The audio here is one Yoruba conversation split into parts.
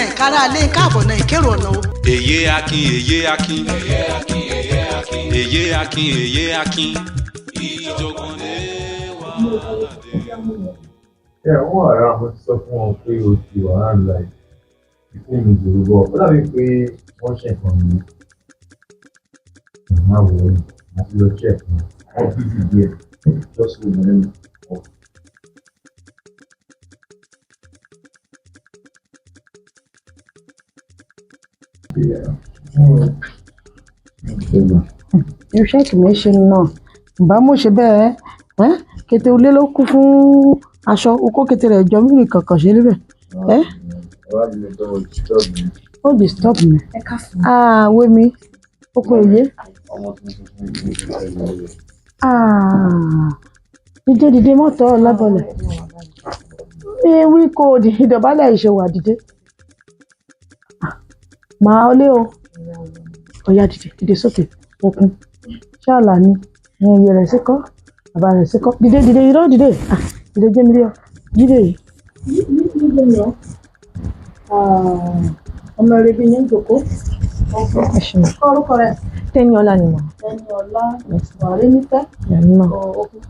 Ìkárà alẹ́ káàbọ̀ náà ìkérò ọ̀nà o. Èyé akin, èyé akin, èyé akin, èyé akin, ìjọ̀gbọ̀n lé wàhálà dé. Ẹ wọ́n ará mo ti sọ fún wọn pé o ti wà around like 15 minutes ago, but ó dàbí pé wọ́n ṣe nǹkan mi. Má wọ̀ ọ́, àti lọ check wọn. Wọ́n busy díẹ̀. Just hold on, let me call. Yeah. Iṣẹ́ kìíní ṣe náà ìbámu ṣe bẹ́ẹ̀ ẹ́ kété ilé ló kún fún aṣọ okó kété rẹ̀ jọ mímì kankan ṣe níbẹ̀ ẹ́. Ó disturb mi. Ah, wé mi okun èyí. Ah, dídé dídé mọ́tò ọlábọ̀lẹ̀ mi wí kò ìdọ̀bálẹ̀ ìṣèwà dìde màá lé o. Ọ̀yá dìde dìde sókè okun ṣáàlà ni ìyẹn rẹ̀ sí kọ́ bàbá rẹ̀ sí kọ́ dìde dìde irọ́ dìde. Ah, dìde jẹ́ mi rí ọ dìde yìí ọmọ rẹ̀ bí yẹn ń jòkó. Kọ́ orúkọ rẹ̀. Tẹ́niọlá ni mà. Tẹ́niọlá wàrí nífẹ̀. Yàrá náà. Okun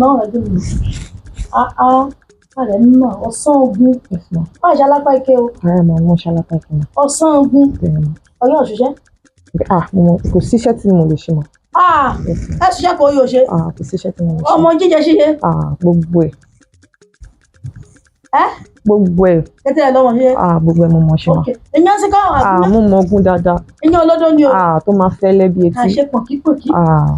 náà ẹjọ́ mi áá rẹ̀ nínà ọ̀sán ogun má ṣe alápá ike o. Rárá mà, mo ṣe alápá ike mà. Ọ̀sán ogun. Bẹ́ẹ̀ mà. Ọyọ́ òṣìṣẹ́. Ah, mo mọ kò síṣẹ́ tí mo lè ṣe mà. Ah, ẹ ṣiṣẹ́ kò yóò ṣe. Ah, kò síṣẹ́ tí mo lè ṣe. Ọmọ jíjẹ ṣíṣe. Ah, gbogbo ẹ̀. Ẹ. Gbogbo ẹ̀. Kété ẹ lọ́mọ ṣíṣe. Ah, gbogbo ẹ̀ mo mọ̀ ṣe mà. Ok, ìyẹn sì kọ́. Ah, mo mọ ogun dáadáa. Ìyẹn olódó ni o. Ah, tó máa fẹ́lẹ́ bí etí. Kà ṣe pọ̀kípọ̀kí. Ah.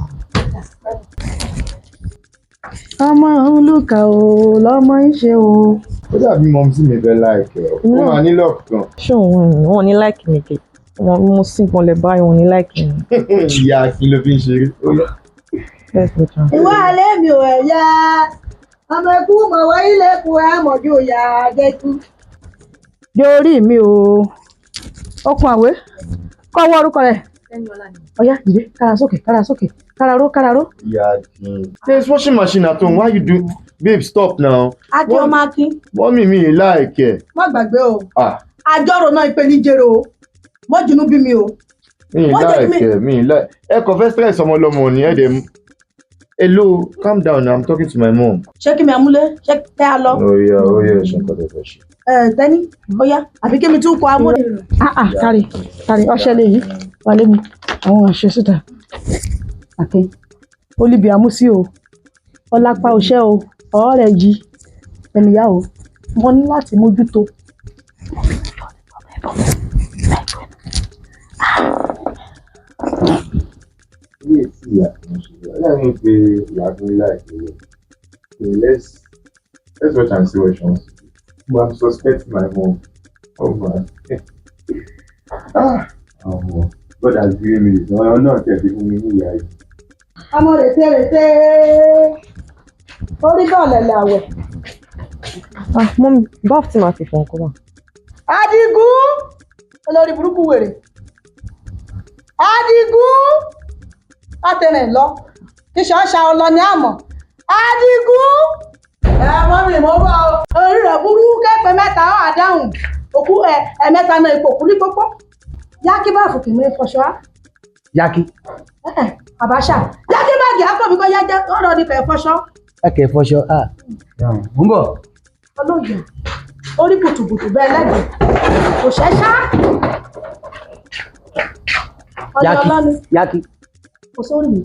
Ọmọ olùkà o lọmọ ń ṣe o. Ó dàbí mumsy mi fẹ́ like ẹ̀. Ó máa ní luck gan. Ṣé òun ni wọn ní like mi kè? Wọn mo sì gbọ́nlẹ̀ báyìí, wọn ní like mi. Ìyá Akin ló fi ń ṣeré. Ó yá. Bẹ́ẹ̀ ni jọ. Ìwọ alẹ́ mi ò ẹ̀yà ọmọ ẹkú mọ̀wọ́ ilé kù ẹ̀ mọ̀jú ìyá jẹ́kú. Dé orí mi o, okun àwé kọ́ ọwọ́ orúkọ rẹ̀. Ọ̀yá dìde kára sókè kára sókè kára ró kára ró. Ìyá Akin. There's washing machine at home. Why you do? Babe, stop now. Akin ọmọ Akin. Mummy mi like ẹ̀. Má gbàgbé o. Ah. Àjọrò náà ìpè ní jèrò o, mọ́jùnú bí mi o. Mi like ẹ̀, mi like. Ẹ kò fẹ́ stress ọmọ ọlọ́mọ ni ẹ dẹ̀. Hello, calm down now. I'm talking to my mom. Ṣé kí mi àmúlé ṣé kẹ́ a lọ. Oh yeah, oh yeah, ṣe nǹkan tó fẹ́ ṣe. Ẹ tẹ́ni ó yá àbí kí mi tún kọ amúlé. Ah ah, kárí kárí ọṣẹ lè yí wálé mi àwọn àṣẹ síta. Akin olíbi àmúsí o, ọlápá ọṣẹ o, ọ̀rẹ́ yìí ẹnìyá o, mo ní láti mójútó. Ilé tí ìyá kan ṣe, ọlọ́run pé ìyá kan like ẹ̀. Okay, let's watch and see what she wants to do. But I'm suspecting my mom. Oh man. Ah, oh, God has given me this. Ọ̀rọ̀ náà tẹ̀ fi fún mi ní ìyá yìí. Ọmọ rètè rètè orí dọ̀lẹ̀lẹ̀ àwẹ̀. Ah, mummy, báwo tí màá fi fọ̀ nǹkan wà? Adigun olórí burúkú wèrè. Adigun látẹrẹ lọ kí ṣọ́ọ̀ṣà ọlọ ní àmọ́. Adigun ẹ mọ́mí mo bá o. Orí rẹ̀ burú kẹ́pẹ́ mẹ́ta ọ̀ àdáhùn òkú ẹ ẹ̀mẹ́ta náà ipò kú ní pópó. Yákí bá fòkè mi fọṣọ á. Yákí. Àbáṣà yákí báàgì akọ̀bí kọ́ yá jẹ́ ọ̀rọ̀ ní kẹ̀ fọṣọ. Ẹ kẹ̀ fọṣọ ah mo ń bọ̀. Olóyè orí kùtùkùtù bẹ́ẹ̀ lẹ́gbẹ̀ẹ́ kò ṣẹ́ṣá. Ọjọ́ ọlọ́ni. Yákí. Kò sórí mi.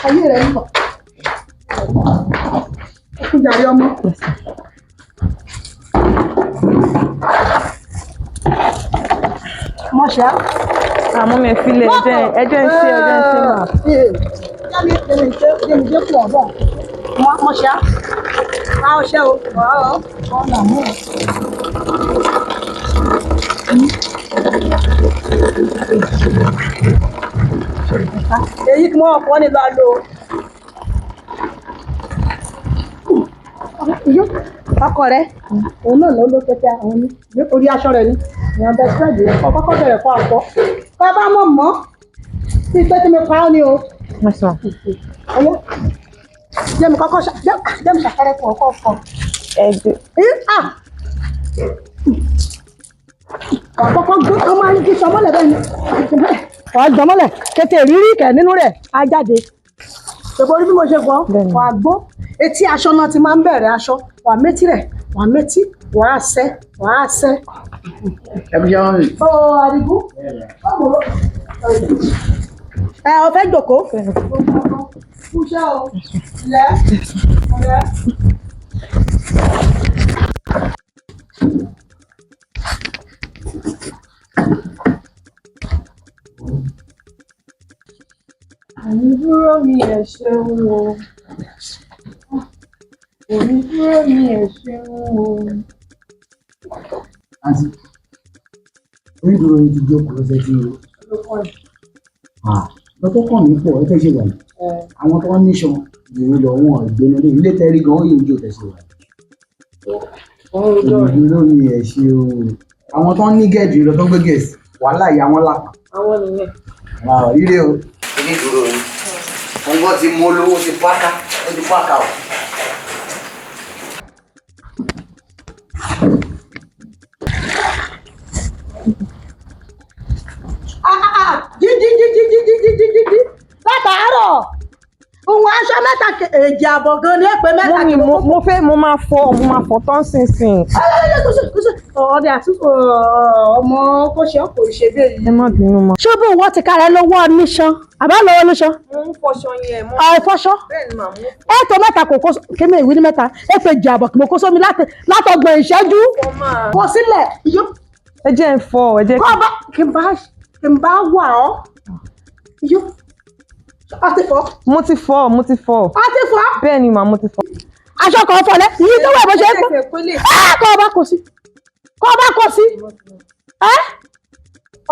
Ayé rẹ̀ ń bọ̀. Ó kún jàre ọmọ. Mọ̀ṣá. Àmọ́ mi filẹ̀ ẹjẹ́ ń ṣe ẹjẹ́ ń ṣe mà. Jẹ́mi jẹ́ kú ọ̀bọ̀. Mọ̀ṣá. A ọṣẹ́ o. Ọ̀nà mú. Èyí kí wọ́n kọ́ ni lọ lò. Ọkọ rẹ̀, òun náà ló ló kẹta òun ní orí aṣọ rẹ̀ ni. Ìyẹn bẹ spread rẹ̀ kọ́ kọ́kọ́ bẹ̀rẹ̀ kọ́ àpọ̀. Kọ́ bá mọ̀ mọ́ bí pé tí mi pa ọ́ ni o. Ọwọ́ jẹ́ mi kọ́kọ́ jẹ́ mi ṣàpẹrẹ fún ọkọ̀ ọkọ̀. Ẹ jẹ́ Àkọ́kọ́ gbé ọmọ ayé kí sọmọlẹ̀ bẹ́ẹ̀ ni. Wà á jọmọlẹ̀ kété rírí kẹ̀ nínú rẹ̀ á jáde. Ṣèbó orí bí mo ṣe fọ́, Bẹ́ẹ̀ni. wà á gbó. Etí aṣọ náà ti máa ń bẹ̀rẹ̀ aṣọ. Wà á métí rẹ̀, wà á métí, wà á sẹ́, wà á sẹ́. Ẹ kú iṣẹ́ mọ́mì. Ó Àdìgún. Ẹ ọ fẹ́ jòkó. Kúṣẹ́ o, lẹ́, lẹ́. Onídúró mi ẹ ṣeun o. Onídúró mi ẹ ṣeun o. Àǹtí, onídùúró yìí ti jókòó lọ́sẹ̀ tí o. Lọ tó kàn mí pọ̀ ẹ fẹ́ ṣe wà yìí. Àwọn tó ń níṣan ìrìn lọ wọn ìgbénu lé ilé tẹ́rí gan-an yìí ń jò tẹ̀sí wà. Onídùúró mi ẹ ṣe o. Àwọn tó ń ní gẹ̀ẹ́jù lọ tó ń gbé gẹ̀ẹ́sì wàhálà ìyá wọn lápá. Àwọn nìyẹn. Ire o. Onídùúró yìí, òun gan ti mú olówó ti páká, ó ti páká o. Jí jí jí jí jí jí jí jí jí jí látàárọ̀ òun aṣọ mẹ́ta èjì àbọ̀ gan ni ó pé mẹ́ta Mummy, kìló. mo fẹ́ mo máa fọ tán sínsìn. Ọdẹ àtúntò ọmọ kò ṣe ọkọ ìṣe bí èyí. Ẹ má bínú ma. Ṣé bó wọ́n ti kára ẹ lọ́wọ́ níṣan àbá lọ́wọ́ níṣan Mo ń fọṣọ yẹn mọ́. àìfọṣọ Bẹ́ẹ̀ ni màá mú ẹ̀tọ́ mẹ́ta kò kó kémi ìwé ní mẹ́ta èpè jì àbọ̀ kí mo kó sómi látọgbọ̀n ìṣẹ́jú fọ máa. kó sílẹ̀ yó Ẹ jẹ́ ń fọ, ẹ jẹ́ kọ́ bá kí n bá kí n bá wà ọ́ yó ọtí fọ́ mo ti fọ, mo ti fọ. ọtí fọ́ Bẹ́ẹ̀ ni màá mo ti fọ. Aṣọ kan fọlẹ yìí tó wà bó ṣe ń pọ ẹ kọ́ ọba kò sí kọ́ ọba kò sí ẹ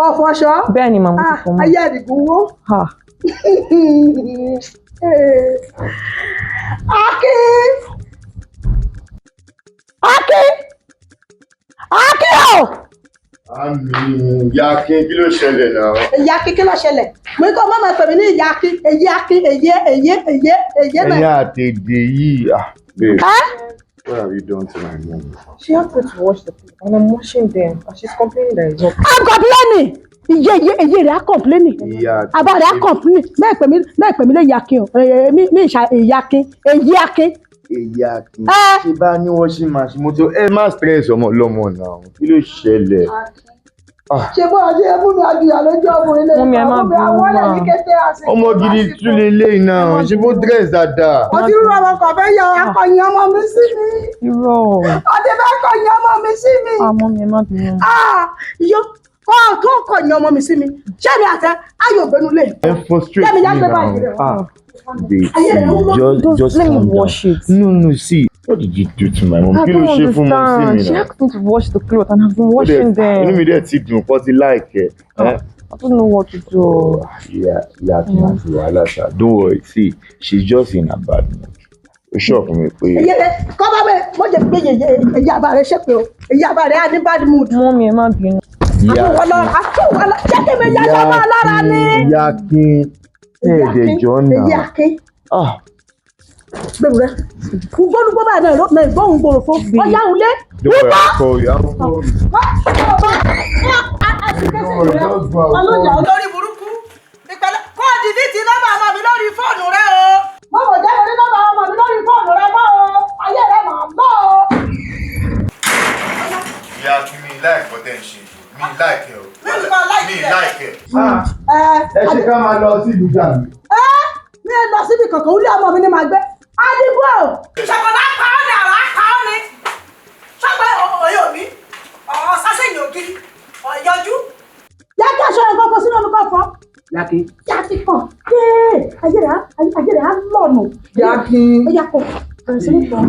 ọ̀fọ̀ṣọ́. Bẹ́ẹ̀ ni màá mo ti fọ mọ́. Ayé Àdìgún wó. Ha. Akin Akin Akin o. Àmì ìyá Akin, kí ló ṣẹlẹ̀ náà? Èyí Akin, kí ló ṣẹlẹ̀? Mo ní kó má máa pè mí ní ìyá Akin, èyí Akin, èyí èyí èyí èyí náà. Ẹ̀yin àtẹ̀dẹ̀ yìí, ah, babe, Ẹ́ what have you done to my mom? She asked me to wash the plate and I'm washing them and she's complaining that it's not. I'm complaining. Iye iye iye rẹ̀ á complaining. Ìyá Àbá rẹ̀ á complaining. Mẹ́ẹ̀ pè mí lé ìyá Akin o. Mi ìṣà ìyá Akin, èyí Akin. Èyí Akin, Ẹ́. ṣe bá ní washing machine mo tó ẹ má stress ọmọ ọlọ́mọ náà, kí ló ṣẹlẹ̀? Ṣé bó ọjọ́ ẹ fún mi àjùyà lójú ọmọ ilé Mummy, ẹ má ìfọ̀ mi bínú àwọn mà. ní kété àsìkò. Ọmọ gidi tún lè lé iná, ṣe bó dress dáadáa. Mo ti rú ọmọ kan fẹ́ yọ akọ̀yìn ọmọ mi sí mi. Irọ́. Ọtí fẹ́ kọ̀yìn ọmọ mi sí mi. Ah, mummy, ẹ má bínú. Ah, yó kọ́ tó kọ̀yìn ọmọ mi sí mi. Ṣé mi àtẹ ayò gbẹnu lé? Ẹ frustrate Let me me just go back now. there. Ah, babe, Ayé rẹ̀ ń see, wọ́. just Let me calm down. wash it. No, no, see, what did you do to my mom? I Kí ló don't ṣe fún mom sí understand. mi She náà? asked me to wash the clothes and I've been Ó dẹ̀- washing them. Inú mi dẹ̀ ti dùn pọ́ ti láìkẹ́. I don't know what to do. Ìyá ìyá Akin àti wàhálà ṣá. Don't worry, see, she's just in a bad mood. Ó ṣọ̀ fún mi pé Èyí rẹ̀ kọ́ bá bẹ́ẹ̀ mo jẹ́ pé èyí àbá rẹ̀ ṣépè o. Èyí àbá rẹ̀ á ní bad mood. Mummy, ẹ má bínú. ìyá Àtúwọ̀ lọ, àtúwọ̀ lọ, jẹ́ kí mi yá sọ́mọ́ lára ni. Ìyá Akin, ẹ̀ẹ́dẹ̀jọ́ Èyí náà. Akin. Ah, Gbẹ̀rù rẹ̀. Gbólúgbó báyìí náà ló ìgbóhùn gbòòrò fún. Ọjà òun lé. Don't worry, I'll call you. I'll call you. Ọlọ́jà olórí burúkú. Ìpẹ̀lẹ́ kó o dìlítì nọ́mbà ọmọ mi lórí fóònù rẹ o. Mo mọ̀ jẹ́ orí nọ́mbà ọmọ mi lórí fóònù rẹ mọ́ o. Ayé rẹ mà mọ́ o. Ìyá Akin, mi láìpẹ́ tẹ̀ ń ṣe mi láìpẹ́ o. Mi ò like Mi ẹ. láìpẹ́. Ẹ Ẹ ṣe ká máa lọ sí ìlú Gàmí. ẹ mi ò lọ síbi kankan, ó lé ọmọ mi ní màá gbé. Adigun o. Ṣọ̀pọ̀lá pa ọ́ ni àrà pa ọ́ ni. Ṣọ́pẹ́ òye òmí, ọ̀ọ́ sásẹ̀yìn ògiri, ọ̀yọ́jú. Yá kí aṣọ yẹn kọ́kọ́ sínú omi kan fọ́. Yakin. Yá ti kàn. Yéé ayé rẹ̀ á lọ̀nà. Yakin. Ó yà kọ̀. Bẹ̀rẹ̀ sí ní kàn.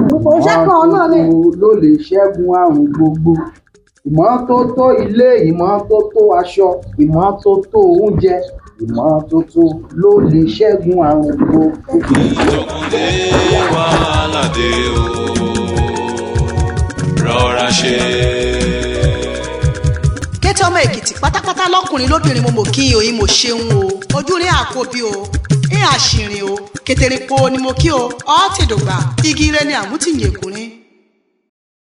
Gbogbo iṣẹ́ kan náà ni. Ìmọ́tótó ló lè ṣẹ́gun àrùn gbogbo. Ìmọ́tótó ilé, ìmọ́tótó aṣọ, ìmọ́tótó oúnjẹ, ìmọ́tótó ló lè ṣẹ́gun àrùn gbogbo. Ìjọ̀gbọ̀n dé, wàhálà dé o, rọra ṣe. Kété ọmọ Èkìtì pátápátá lọkùnrin lóbìnrin, mo mọ̀ kí n òyìn mo ṣeun o, ojú rí àkóbí o ń àṣìrìn o, kẹtẹrìpọ ni mo kí o, ọ́ tèdògbà igi ire ni àmútìyìn èkùnrin.